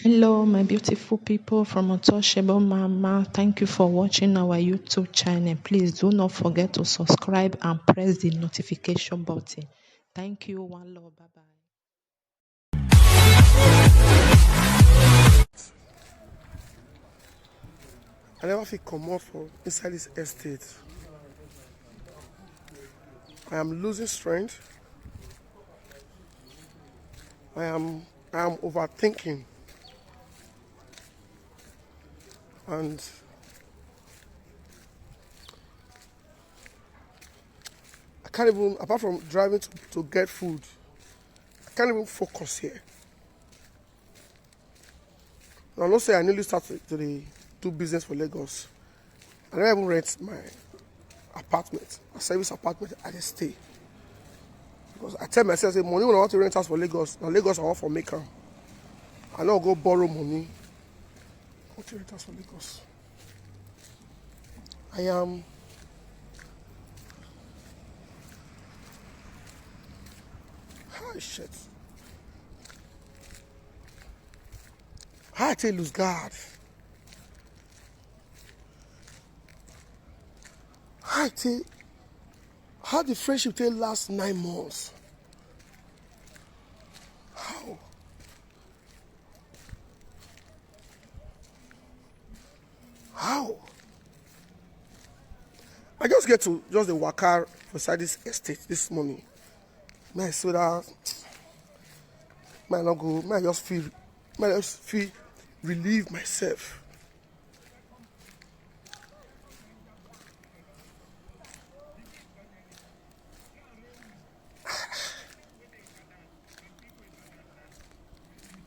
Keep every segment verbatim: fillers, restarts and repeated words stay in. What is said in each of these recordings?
Hello, my beautiful people from Untouchable Mama. Thank you for watching our YouTube channel. Please do not forget to subscribe and press the notification button. Thank you. One love. Bye bye. I never feel comot for inside this estate. I am losing strength. I am I am overthinking. And I can't even, apart from driving to, to get food, I can't even focus here. Now, not say I newly start to, to dey do business for Lagos. I never even rent my apartment, a service apartment I dey stay. Because I tell myself, say, money when I want to rent house for Lagos, now Lagos I want for make am. I no go borrow money. I want to rent house for Lagos. I am. Hi, shit. How I take lose guard? How I take, how the friendship take last nine months? How? How? I just get to just the waka for inside this estate this morning. May I see that? May I not go? May I just feel? May I just feel relieve myself?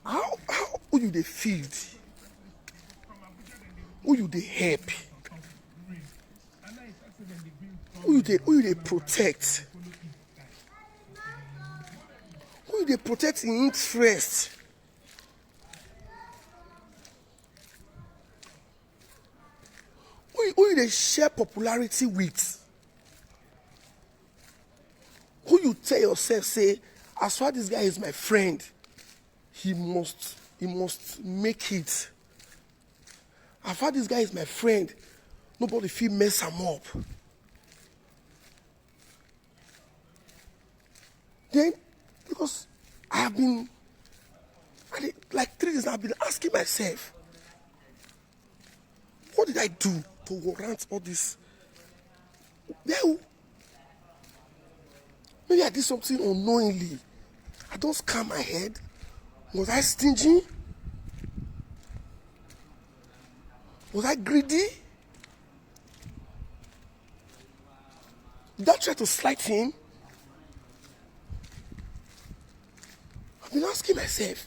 How how who you dey feed? Who you dey help? Who you dey who you dey protect? Who you dey protect in interest? Who you, who you dey share popularity with? Who you tell yourself say, as far this guy is my friend, he must he must make it. As far this guy is my friend, nobody fit mess am up. Then, because I have been, I dey, like three days, I've been asking myself, what did I do to warrant all this? Well, maybe I did something unknowingly. I don't scam my head. Was I stingy? Was I greedy? Did I try to slight him? I've been asking myself,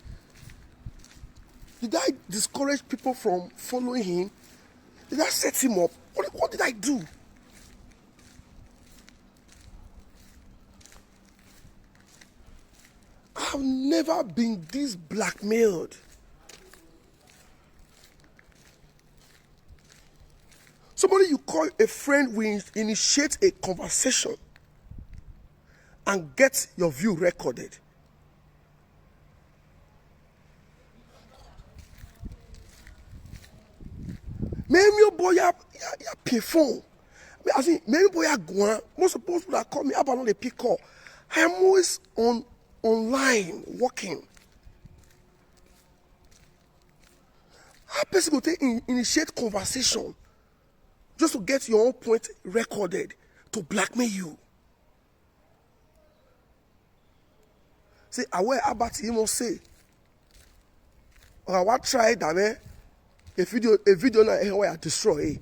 did I discourage people from following him? Did I set him up? What, what did I do? I've never been this blackmailed. Somebody you call a friend will initiate a conversation and get your view recorded. Many boy ya ya pay phone. I mean, many boy ya go. Most of those people that call me, I don't dey pick call. I am always on online working. How person go take in, initiate conversation just to get your own point recorded to blackmail you? Say, aware about him or say, or I want try that, eh? A video, a video now, eh, where I destroy. Eh?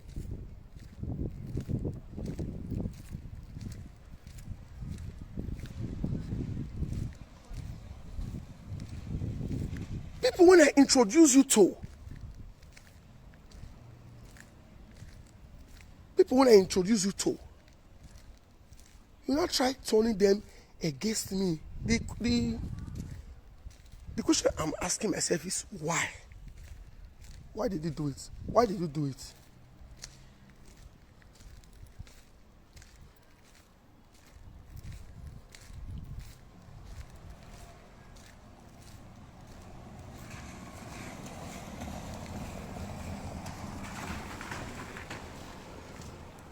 People, when I introduce you to, people, when I introduce you to, you not try turning them against me. The, the, the question I'm asking myself is why? Why did you do it? Why did you do it?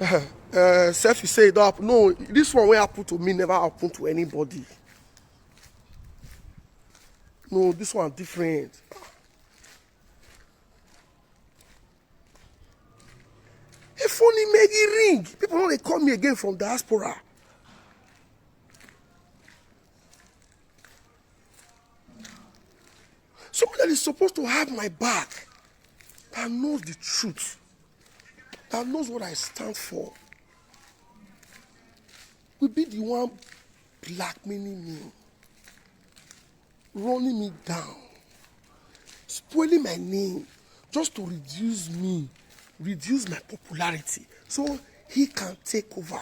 Uh, self, you say it up. No, this one wey happen to me never happen to anybody. No, this one different. A funny Maggie ring. People no dey call me again from diaspora. Somebody that is supposed to have my back, that knows the truth, that knows what I stand for, will be the one blackmailing me, running me down, spoiling my name, just to reduce me, reduce my popularity, so he can take over.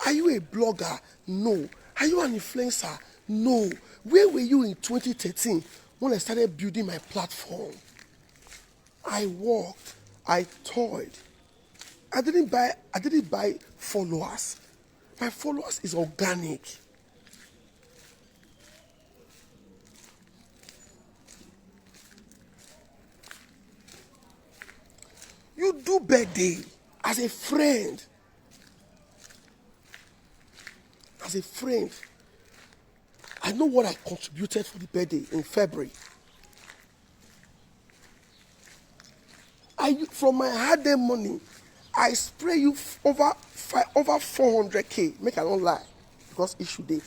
Are you a blogger? No. Are you an influencer? No. Where were you in twenty thirteen when I started building my platform? I worked, I toiled. I didn't buy, I didn't buy followers. My followers is organic. You do birthday as a friend. As a friend, I know what I contributed for the birthday in February. I, from my hard-earned money, I spray you f-, over five, over four hundred K. Make I don't lie, because issue dey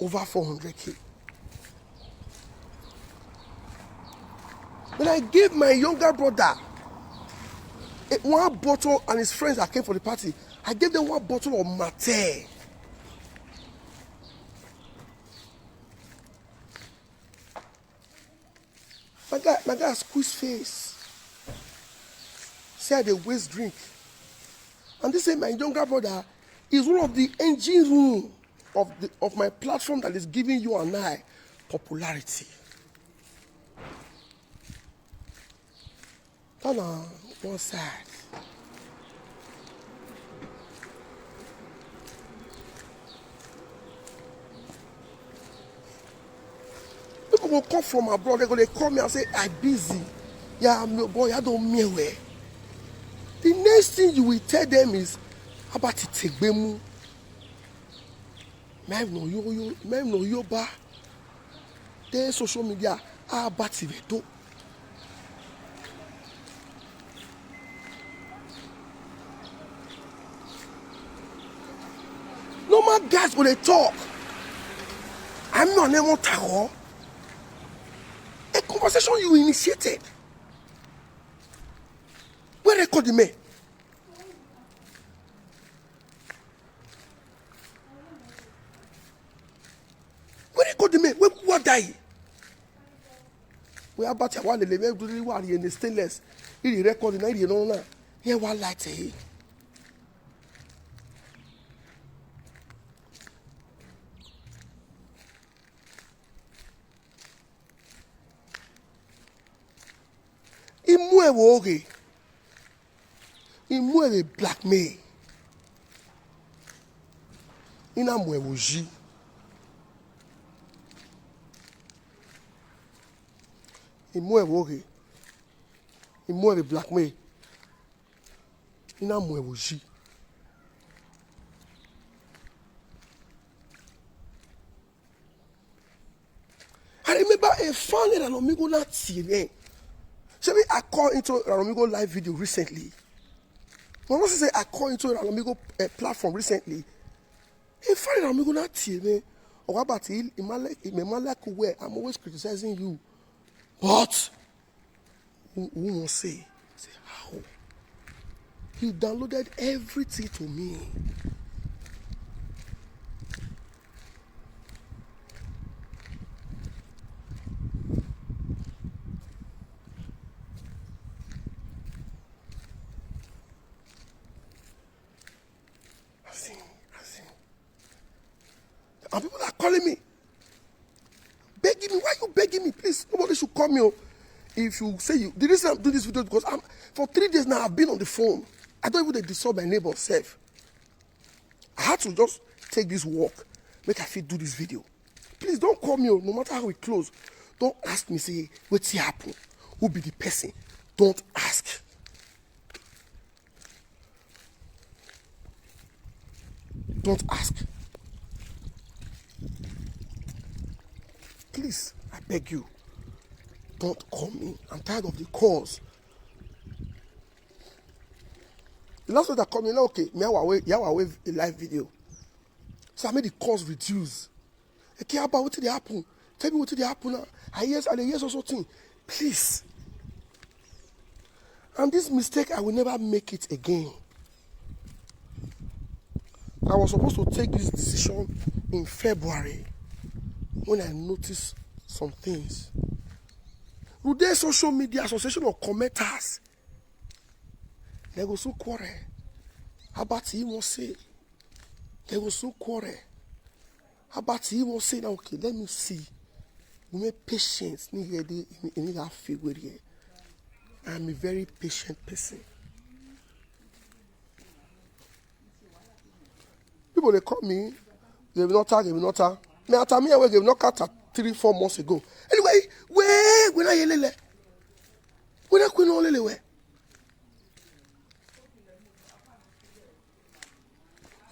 over four hundred K. Then I gave my younger brother, eh, one bottle, and his friends that came for the party, I gave them one bottle of Mate. My guy, my guy squeeze face. Say I dey waste drink. And this same my younger brother is one of the engine room of the, of my platform that is giving you and I popularity. Turn am one side. People go come from abroad, they go, they call me and say, "I busy. Yeah, I'm your boy, I don't mean well." The next thing you will tell them is, "About it, take Bemu." Mem no yo yo, mem no yo ba. Then social media, "Ah, but if it do." Normal guys go dey talk. I'm not an emo taho. A conversation you initiated. Where record the man? Where record the man? Where, what die? Where about your one eleven? Do you want in the stainless? In the record, in the no na. Here one light eh. Imu ewo oge. Imu ewe blackmail. Ina mu ewo ji. Imu ewo oge. Imu ewe blackmail. Ina mu ewo ji. I remember a fan in Ralomigo last year. Eh? Shebi, I call into Ralomigo live video recently. When I say I call into Ralomigo uh, platform recently, a fan in Ralomigo last year. Eh? Or about Imale, Imale, where I'm always criticizing you. But who, who won't say? Say how? He downloaded everything to me. As in, as in. And people are calling me, begging me, "Why you begging me? Please, nobody should call me." Oh. If you say you, the reason I'm doing this video because I'm, for three days now, I've been on the phone. I don't even dey disturb my neighbor self. I had to just take this walk, make I fit do this video. Please don't call me, oh, no matter how we close. Don't ask me, say, "Wetin happen? Who be the person?" Don't ask. Don't ask. Please, I beg you, don't call me. I'm tired of the calls. The last one that called me, like, okay, me, I will wait, yeah, I will wait a live video. So I made the calls reduce. Okay, about what did happen? Tell me what did happen now. I hear, I hear so something. Please. And this mistake, I will never make it again. I was supposed to take this decision in February when I noticed some things. Today, social media association of commenters, they go so quarrel. How about he won't say? They go so quarrel. How about he won't say now? Okay, let me see. We make patience. Ni here dey, ni, ni that feel wey here. I'm a very patient person. People, they call me, they will not tag, they will not tag. Me, at me, I will not cut at three, four months ago. Anyway, where, when I lele? When I quit on lele, where?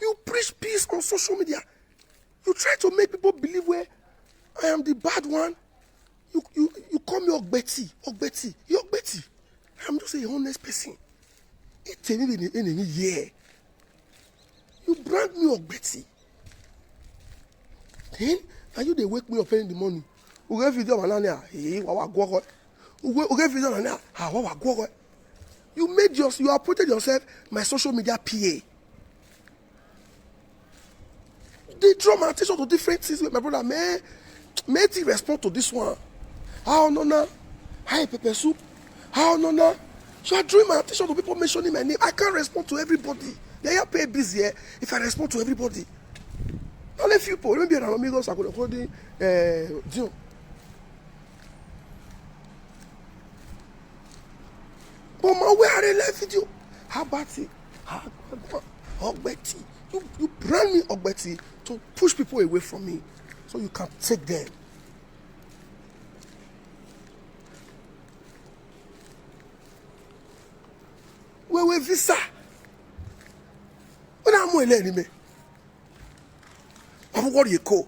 You preach peace on social media. You try to make people believe where I am the bad one. You, you, you call me Ogbeti, Ogbeti, you Ogbeti. I'm just a honest person. It's a enemy, enemy here. You brand me Ogbeti. Then, now you, they wake me up in the morning. Uge video manania, eh, wa wa gwogo. Uge, uge video manania, ha, wa wa gwogo. You made your, you appointed yourself my social media P A. They draw my attention to different things with my brother. May, may he respond to this one. How no na? Hi, pepper soup. How no na? You are drawing my attention to people mentioning my name. I can't respond to everybody. They are pay busy, eh, if I respond to everybody. Only few people, maybe an amigos, I could have called the, eh, Dio. But my way, I dey live video. How about it? How, Ogbeti. You, you brand me Ogbeti to push people away from me so you can take them. Wewe visa. When I'm more than me. I'm what you call.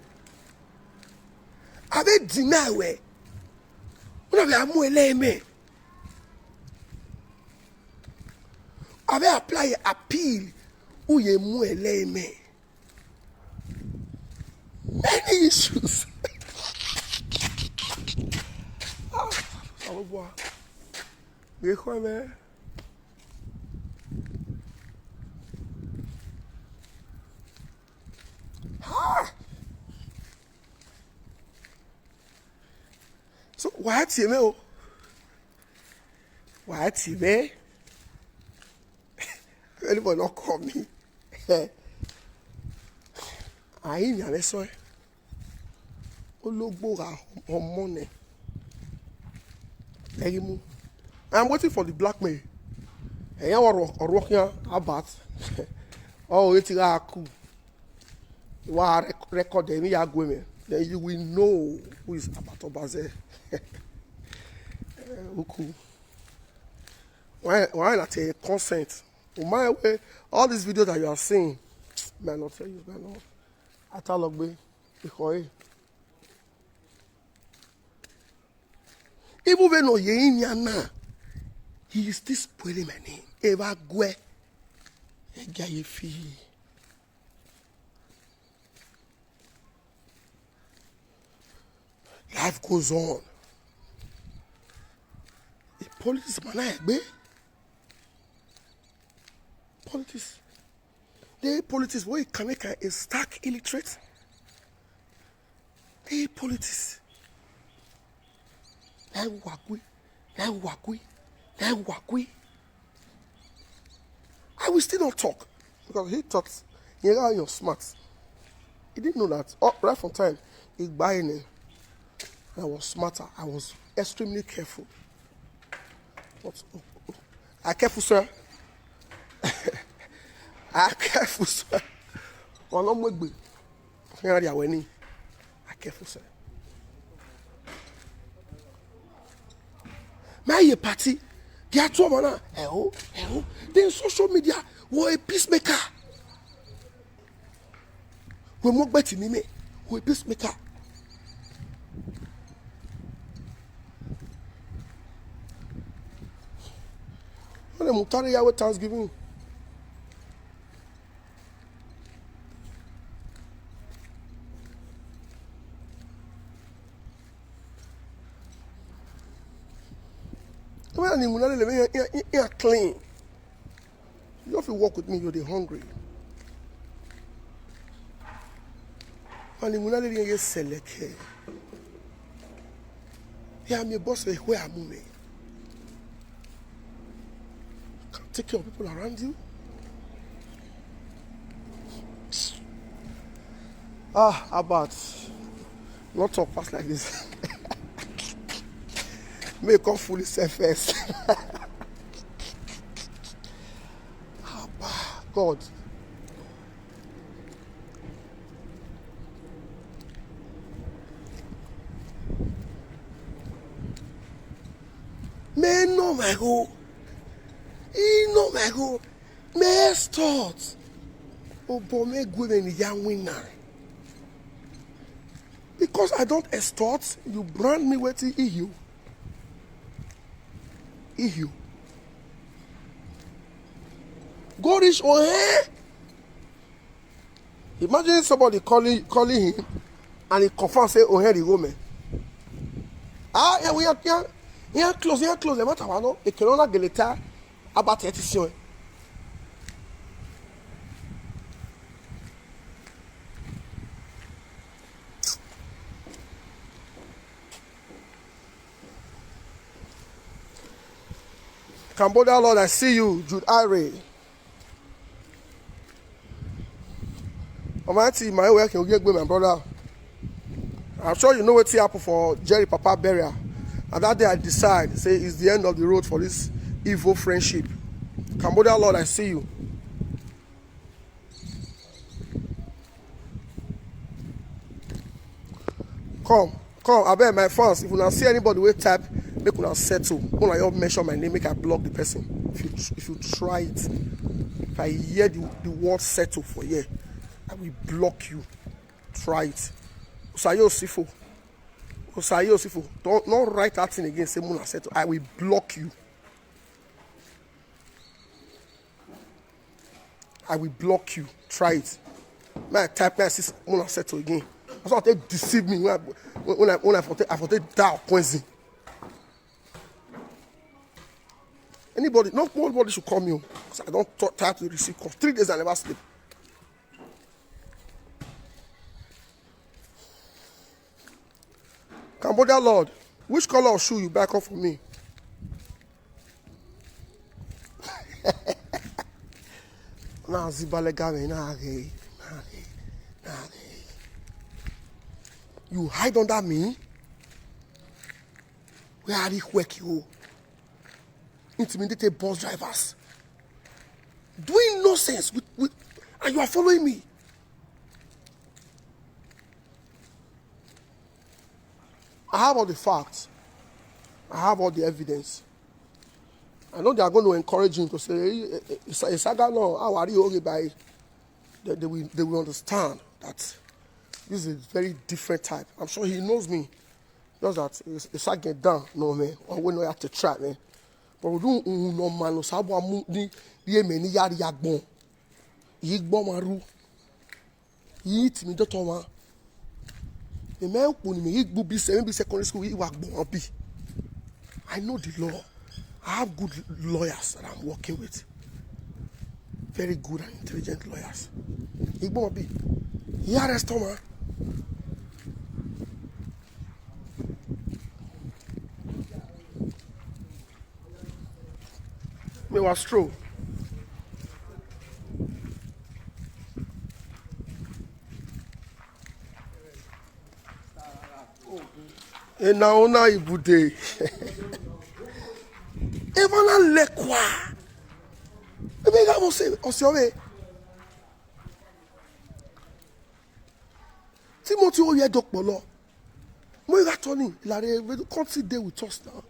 I be deny we. When I'm more than me. I be apply appeal. Who ye more than me? Many issues. Ah, oh boy. They call me. Ah. So, why T M O? Why T V? Anybody not call me? Ayi ni ame sọ. Ologbo ra ọmọ ne. Ẹyin mu. I'm waiting for the blackmail. Ẹ̀yin àwọn ọ̀rọ̀, ọ̀rọ̀ kí wọ́n about. Oh, etí ra kú. Wa rec-, record ẹ̀mí ya gbé mi. Then you will know who is Abatọ Baze. Uku. Why, why not a consent? Oh my way, all these videos that you are seeing, man, I'll tell you, man, no. Atalogbe, Ikoyi. Even when no ye in ya now, he is still spoiling my name. Eva Gwe. Egayefi. Life goes on. The politics, man, I agree. Politics. The politics, what you can make a, a stark illiterate. The politics. Na wakui, na wakui, na wakui. I will still not talk because he thought, you know, you're smart. He didn't know that. Oh, right from time, he buy in, I was smarter. I was extremely careful. But, oh, oh, I careful, sir. I careful, sir. Well, I'm with me. Here they are winning. I careful, sir. My ye party, they are two man. Eh oh, eh oh. Then social media were a peacemaker. We mo gbe ti ni me. We peacemaker. When dem carry Yahweh Thanksgiving. When you clean. You don't feel walk with me, you're the hungry. And you not even select. Yeah, I'm your boss. Where am I? Can't take care of people around you. Ah, Albert, not talk fast like this. May come fully self first. Abba, God. Men know my go. He know my go. Me extort. Oh, but me go then young winner. Because I don't extort, you brand me with the E U. E U. Go reach Ohe. Imagine somebody calling calling him and he confirm say Ohe the woman. Ah, yeah, we are here. Here close, here close. The matter one, no. It can only get later about thirty. Cambodia Lord, I see you, Jude Ire. Almighty, my way can get my brother. I'm sure you know what happened for Jerry Papa burial. And that day I decide, say it's the end of the road for this evil friendship. Cambodia Lord, I see you. Come, come, abeg, my fans, if una see anybody wey type, make una settle. Una just mention my name, make I block the person. If you tr- if you try it, if I hear the, the word settle for here, I will block you. Try it. Osayo Sifo. Osayo Sifo. Don't not write that thing again. Say Muna settle. I will block you. I will block you. Try it. May I type my sister Mona settle again. That's what they deceive me when I when I when I for take, I for take that poison. Anybody, not nobody should call me. Because I don't talk, type to receive calls. Three days I never sleep. Cambodia Lord, which color of shoe you buy come for me? Na zibale game na ge na ge na ge. You hide under me. Where are you work you? Intimidated bus drivers. Doing nonsense with, with and you are following me. I have all the facts. I have all the evidence. I know they are going to encourage him to say, "Hey, eh, eh, Isa- Isaga, no, how are you okay by?" They, they will they will understand that this is a very different type. I'm sure he knows me. Just that Isaga down, no man. Or we know you have to try, man. But we don't know man. No sabo amu ni ni me ni yari yagbon. Igbo maru. Yi ti mi dɔtɔ wa. Eme ukpo ni me yi gbu bi se me bi secondary school yi wa gbo wan bi. I know the law. I have good lawyers that I'm working with. Very good and intelligent lawyers. Igbo wan bi. Yi arrest ma. Me was true. Ena ona ibude. Evana lekwa. Ebe ga mo se ose owe. Timothy oye dokpolo. Mo ga toni lare we come sit there with us now.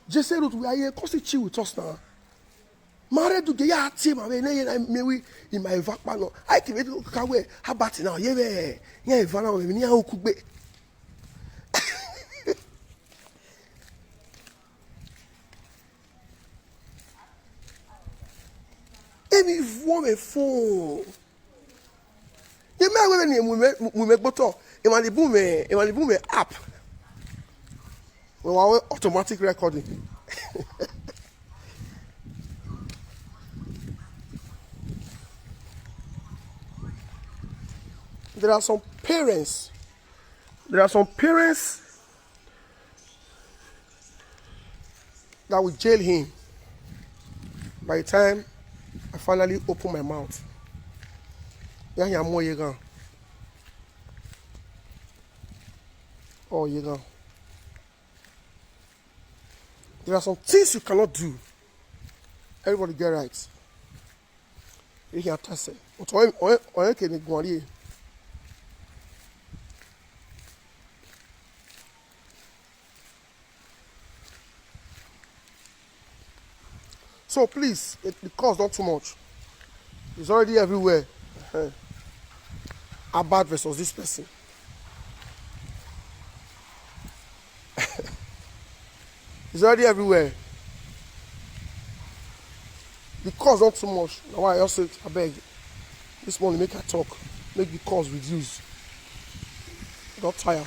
Jesse Ruth, we are here. Come sit chill with us now. Mare du ge ya tie ma we ne ye na me wi in my vapa no. I ki me du ka we habati na ye we. Ye va na we ni a okugbe. Emi vuo me fo. Ye me we ni mu me mu me gboto. E ma ni bu me, e ma ni bu me app. We wa automatic recording. There are some parents. There are some parents that will jail him by the time I finally open my mouth. Ya ya mo ye gan. Oh, ye gan. There are some things you cannot do. Everybody get right. You can test it. But oye, oye, oye, can go on here. So please, it, the cost not too much. It's already everywhere. Uh-huh. Abad versus this person. It's already everywhere. The cost not too much. Now I also, I beg. This morning make I talk. Make the cost reduce. Not tire.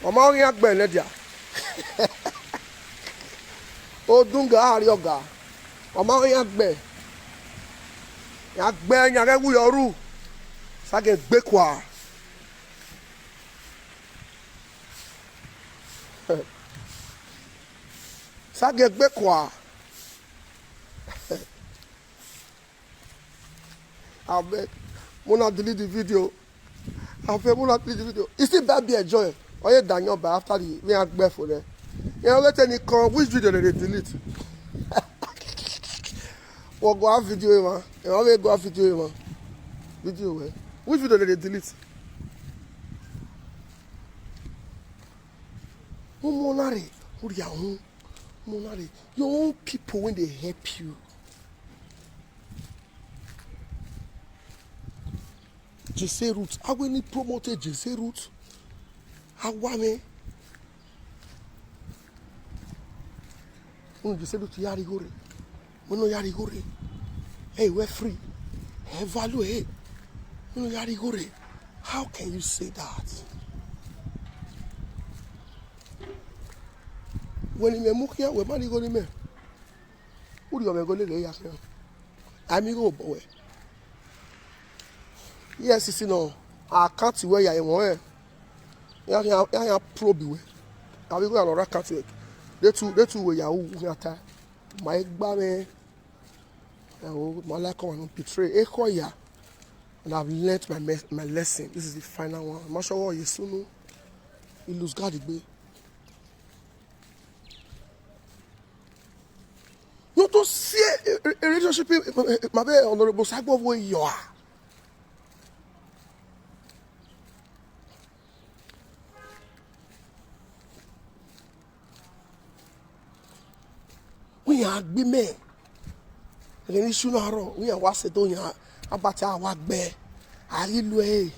Mama onye agbe ne dia. Odunga arioga. Mama onye agbe. Ya gbe nya ge wu yoru. Sa ge gbe kwa. Sa ge gbe kwa. Abeg, mona delete the video. Abeg, mona delete the video. You still better be a joy. Oye Daniel by after the we are gbe for there. You know, let any call. Which video did they delete? Well, go have video, man. You know, go have video, man. Video, eh? Which video did they delete? Who monare? Who dia who? Monare. Your own people when they help you. Jesse Root. How when he promoted Jesse Root? How wame? When Jesse Root yari gore. When no yari gore. Hey, we're free. Hey, value, hey. When no yari gore. How can you say that? When he me mukia, we mani gore me. Uri ome go lele ya se. Ami go bowe. Yes, you know. I can't wear ya won. Ya ya ya probe we. Ka we go anora can't work. They two they two we ya u ya ta. My gba me. Oh, my life come and betray. E ko ya. And I've learnt my mes- my lesson. This is the final one. Mashawo Yesunu. He lose God igbe. You to see a, a, a relationship, eh, eh, eh, my bad, Honorable Sagbo, where you are. We are agreement. Ẹni ṣúná rọ̀, we are wá ṣètò yẹn, abàtà àwa gbẹ, àrílò ẹ̀,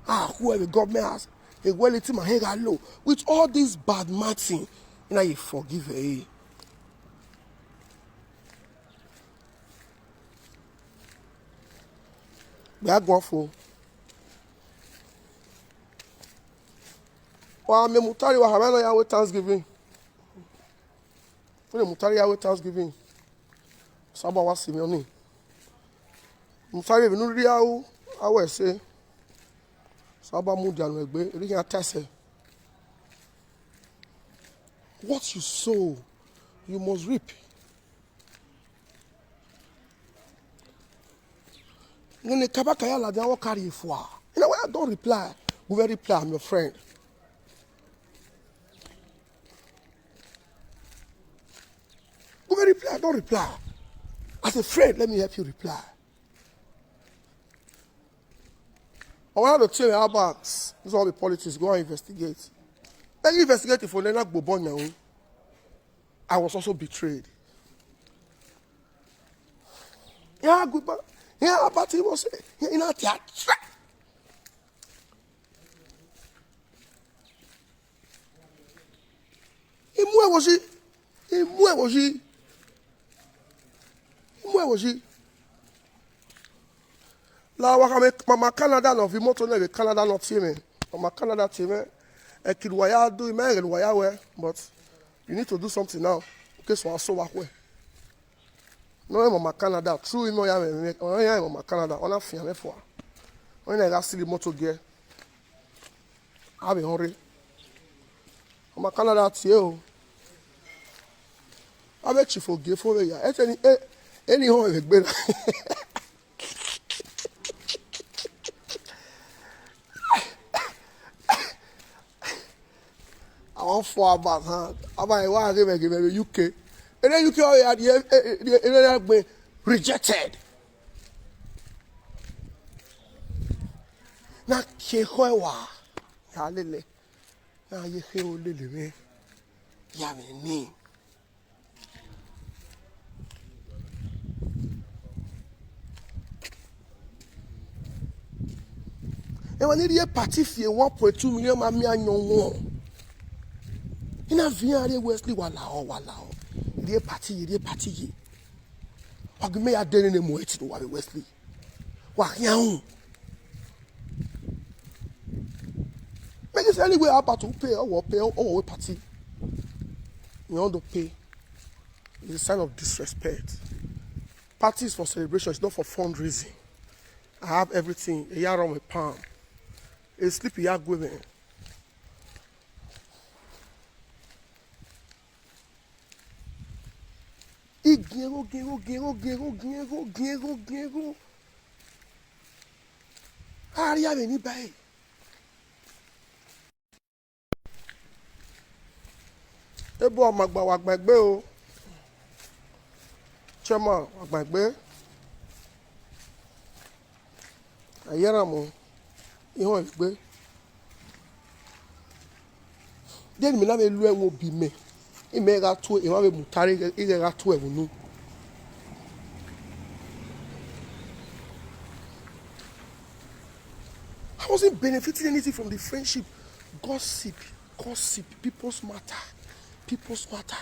àkú ẹ̀rẹ̀ government house, èwọ́ létí màá hẹ́ra lò. With all this bad mouthing, you know, you forgive ẹ̀. Gbàgbọ́ fún. Wa me mutari wa hamano ya we Thanksgiving. Fune mutari ya we Thanksgiving. Saba wa Simeoni. Mutari binu ri awu awe se. Saba mu dianu egbe ri ya tese. What you sow, you must reap. Ngene kabaka ya la dia wo carry fwa. You know why I don't reply? We will reply, I'm your friend. We will reply, I don't reply. As a friend, let me help you reply. Ọwọ́ àlọ́ tí èmi á bá, this all the politics, go and investigate. Then investigate for Lena Gbobon now. I was also betrayed. Yeah, good, but yeah, but he was, yeah, you know, theatre. Imú ẹ̀ wò sí. Imú ẹ̀ wò sí. Imú ẹ̀ wò sí. La wa ka me mama Canada no vi moto ne ve Canada no tie me. Mama Canada tie me. E kid wa ya do me, e wa ya we, but you need to do something now. In case wa so wa kwe. No, mama Canada, true, no, ya me, ya mama Canada, ona fi me fo. Ona ga sili moto ge. Abi hore. Mama Canada tie o. Abi chi fo ge fo ya. E teni e eni ho e gbe na. Àwọn fọ àbà kan, àbà ìwà àgbẹ̀mẹ̀gbẹ̀ U K. Ilé U K ọ̀rẹ́ adìyẹ, ilé ẹgbẹ́ rejected. Na kekọ ẹwà ya lele, na ye he o lele mi, ya mi ni. Ewa ni rie party fie one point two million ma mi anyo won. Ina via re Wesley wala o, wala o. Rie party, rie party ye. Wa gi me ya de ne mo eti do wa be Wesley. Wa hia hu. Make it anyway about to pay or pay or we party. You want to pay. It's a sign of disrespect. Party is for celebration, it's not for fundraising. I have everything. A year on my palm. A sleepy yard women. Igiego, giego, giego, giego, giego, giego, giego. Ari ame ni bai. Ebo amagba wa gbagbe o. Chairman wa gbagbe. Ayera mo. Ihon egbe. Then mi na me lu enwo bi me. Ime ga tu, ime be mutare, ime ga tu enwo nu. I wasn't benefiting anything from the friendship. Gossip, gossip, people's matter, people's matter.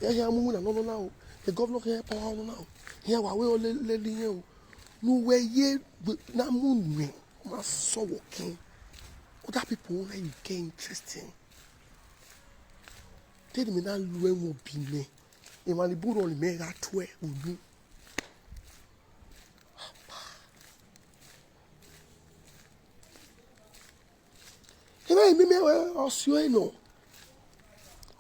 Yeah, yeah, I'm winning, no, no, no. The governor can help our now. Yeah, wa we ole le le o. No way ye na mu ni. Ma so working. Other people only you get interesting. Tell me na lu enwo bi me. Imani buro ni me ga tu e unu. Ebe mi me we osio eno.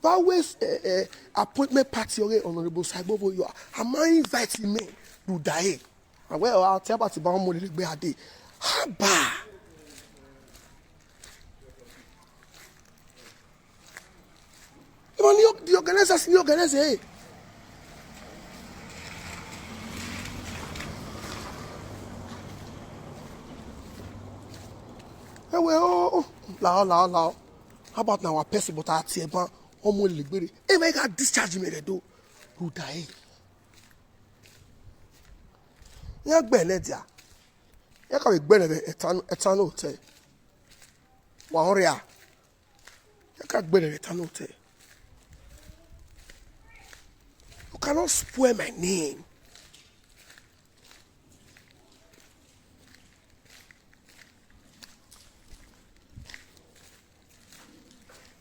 Ba wes eh, eh, appointment party oge Honorable Saibobo yo. Am I invite me? Do die. Awe o ati aba ti ba mo le gbe ade. Haba. Eba ni the organizers ni organize eh. Ewe o, o, lao, lao, lao. How about now our person but ati eba omo le gbere. E me ka discharge me do. Who die? Ya gbe le dia. Ya ka gbe le etan etan hotel. Wa hore a. Ya ka gbe le etan hotel. You cannot spoil my name.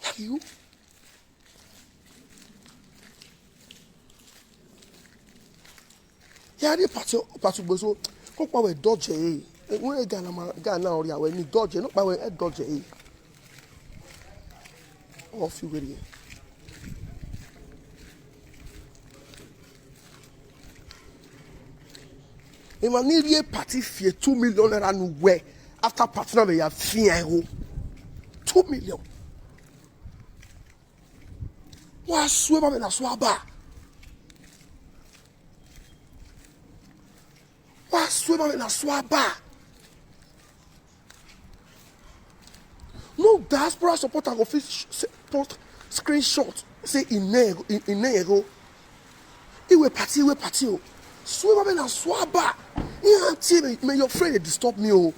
Like you. Ya ni pati pati gboso. Ko pa we dodge eh. Won e ga na ma ga na ori awe ni dodge, no pa we e dodge eh. Off you with it. Ima ni rie party fie two million naira nu we after party na me ya fie ho. Two million. Wa sue ba me na sue ba. Wa sue ba me na sue ba. Diaspora supporter go fit sh- se- post screenshot say e near e e near go. Iwe party, iwe party o. Swear babe na swaba. He auntie, may, may your friend dey disturb me o.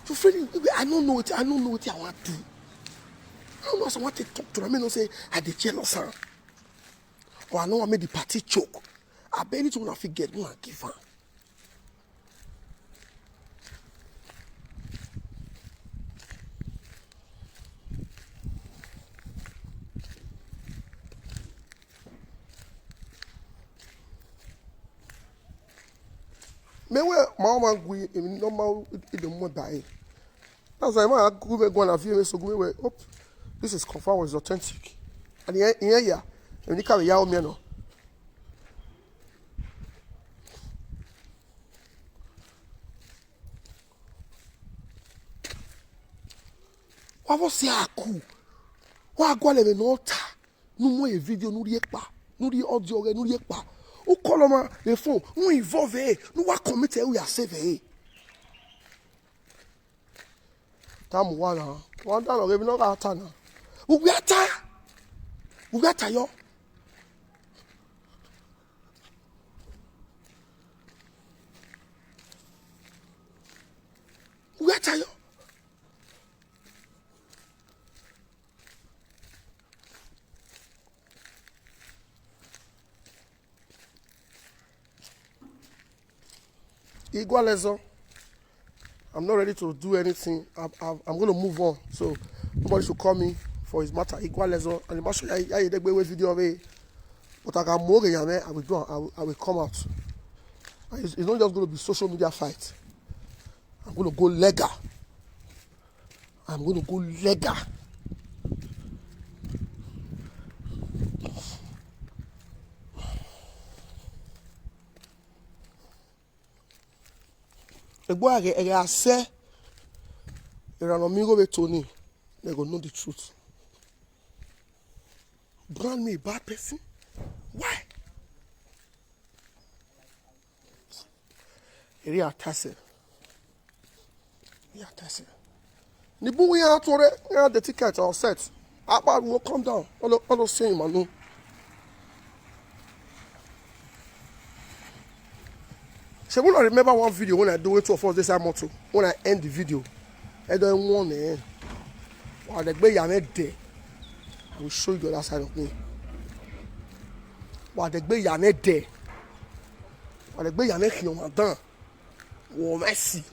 Your friend, I no know wetin I no know wetin I wan do. I no know as I wan take talk to am. Make no say I dey jealous am. Or I no wan make the party choke. Abeg, anything una fit get, una give am. Me where my mama gui in normal in the mobile. That's why my gui me go and view me so gui me hope this is confirmed, is authentic. And yeah, yeah, yeah. And you carry yao me no. Wa vo se aku. Wa gwa le me no ta. Nu mo e video, nu ri epa. Nu ri audio re, nu ri epa. U call ma the phone. Nu involve e. Nu wa commit e, we are save e. Tamu wa na. Wa da no re bi no ga ta na. U wi ata. U wi ata yo. U wi ata yo. Igwalezo, I'm not ready to do anything. I'm, I'm, I'm going to move on. So nobody should call me for his matter. Igwalezo, and the show I did a video of it. But I got more than I will do. I will, I will come out. And it's, it's not just going to be social media fight. I'm going to go legal. I'm going to go legal. Egbo age age ase. Irano mi go be Tony. They go know the truth. Brand me a bad person. Why? Eri atase. Eri atase. Ni bu we are tore, we are the ticket all set. Akpa will come down. All the all the same, man. No. So when I remember one video when I do it to first this motor, when I end the video, I don't want eh. Wa de gbe ya me de. I will show you the other side of me. Wa de gbe ya me de. Wa de gbe ya me ki o ma dan. Wo me si.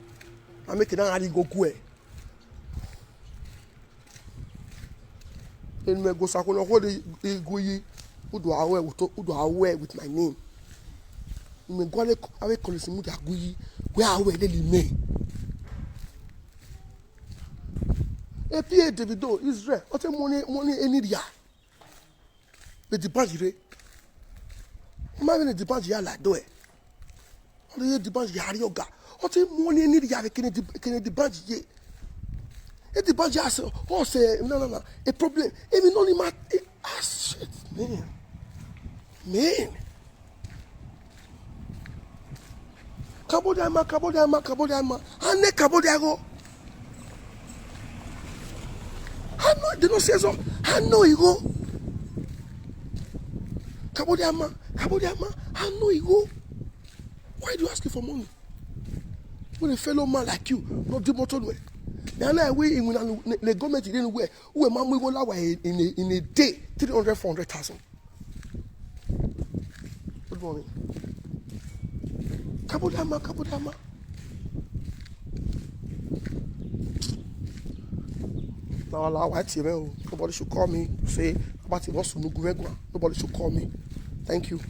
A me ke dan ari go ku e. En me go sa ko no ko de igu yi. U do awe with u do awe with my name. Me go ale awe ko si mu da gu yi. We awe le li me. A P A Davido Israel. O te money money eni dia. Be the bank re. Ma be the bank ya la do e. O le the bank ya ri oga. O te money eni dia be kene the kene the bank ye. E the bank ya se o se no no no. A problem. E mi no ni ma ah shit man. Man. Kabodiama, kabodiama, kabodiama. Ane kabodiago. Ano, they don't say so. Ano igo. Kabodiama, kabodiama. Ano igo. Why do you ask for money? When a fellow man like you, not the motor way. They are like we in the government didn't wear. Who a man we go lawa in a in a day, three hundred, four hundred thousand. Good morning. Kabodama, kabodama. Now allow white here. Nobody should call me. Say about it was Nobody should call me. Thank you.